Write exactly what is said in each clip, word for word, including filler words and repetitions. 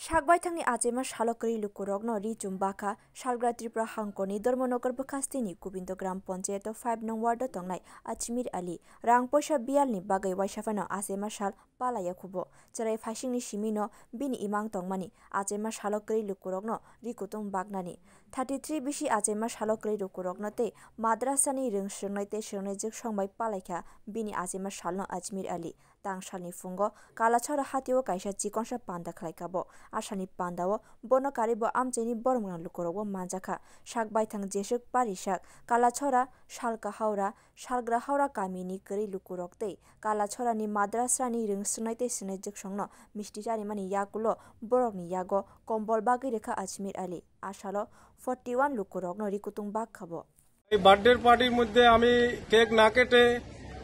Thakbaithangni achaima salo kwrwi lukurokno ri chum bakha Salgra Tripura hangkorni Dharmanagar bwkhasteni Gobindo Gram Panchayato five nong ward-o tongnai Ajmir Ali. Rang poisa biyalni bagwi waisa phano achaima sal palaiya khubo. Chwrai phaisingni simino bini imang tongmani achaima salo kwrwi lukurokno ri kutung baknani. Thirty three bisi achaima salo kwrwi lukurokno tei madrasani rwng swrwngnai tei swrwngnaijwk song bai palaikha bini achaima salno Ajmir Ali. Tang salni phungo Kalachora hatio kaisa chikonsa panda khlaikha bo. A salni pandao bono karwi bo amchaini boromgwnang lukurokbo manjakha. Sak baithang jeswk parisak Kalachora, Salka Haura, Salgra Haura kamini kwrwi lukurok tei Kalachorani madrasrani rwng swrwngnai tei swrwngnaijwk songno misti charimani yagulo borokni yago kombol bagwi rwkha Ajmir Ali. A salo forty one lukurokno ri kutung bakha bo. এই বার্থডে পার্টির মধ্যে আমি কেক না কেটে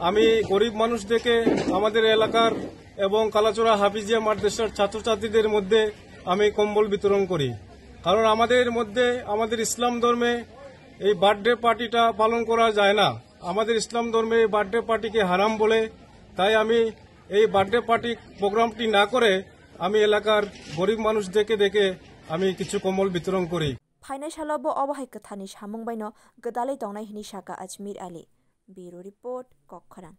আমি গরিব মানুষদেরকে, আমাদের এলাকার এবং কালাচোরা হাফিজিয়া মাদ্রাসার ছাত্রছাত্রীদের মধ্যে আমি কম্বল বিতরণ করি। কারণ আমাদের মধ্যে, আমাদের ইসলাম ধর্মে এই বার্থডে পার্টিটা পালন করা যায় না। আমাদের ইসলাম ধর্মে এই বার্থডে পার্টিকে হারাম বলে, তাই আমি এই বার্থডে পার্টি প্রোগ্রামটি না করে আমি এলাকার গরিব মানুষদেরকে ডেকে আমি কিছু কম্বল বিতরণ করি। Phainai salo bo obo hai kwtharni samung baino gwdalwi tongnai hwnwi sakha Ajmir Ali. Bureau Report, Kokkhorang.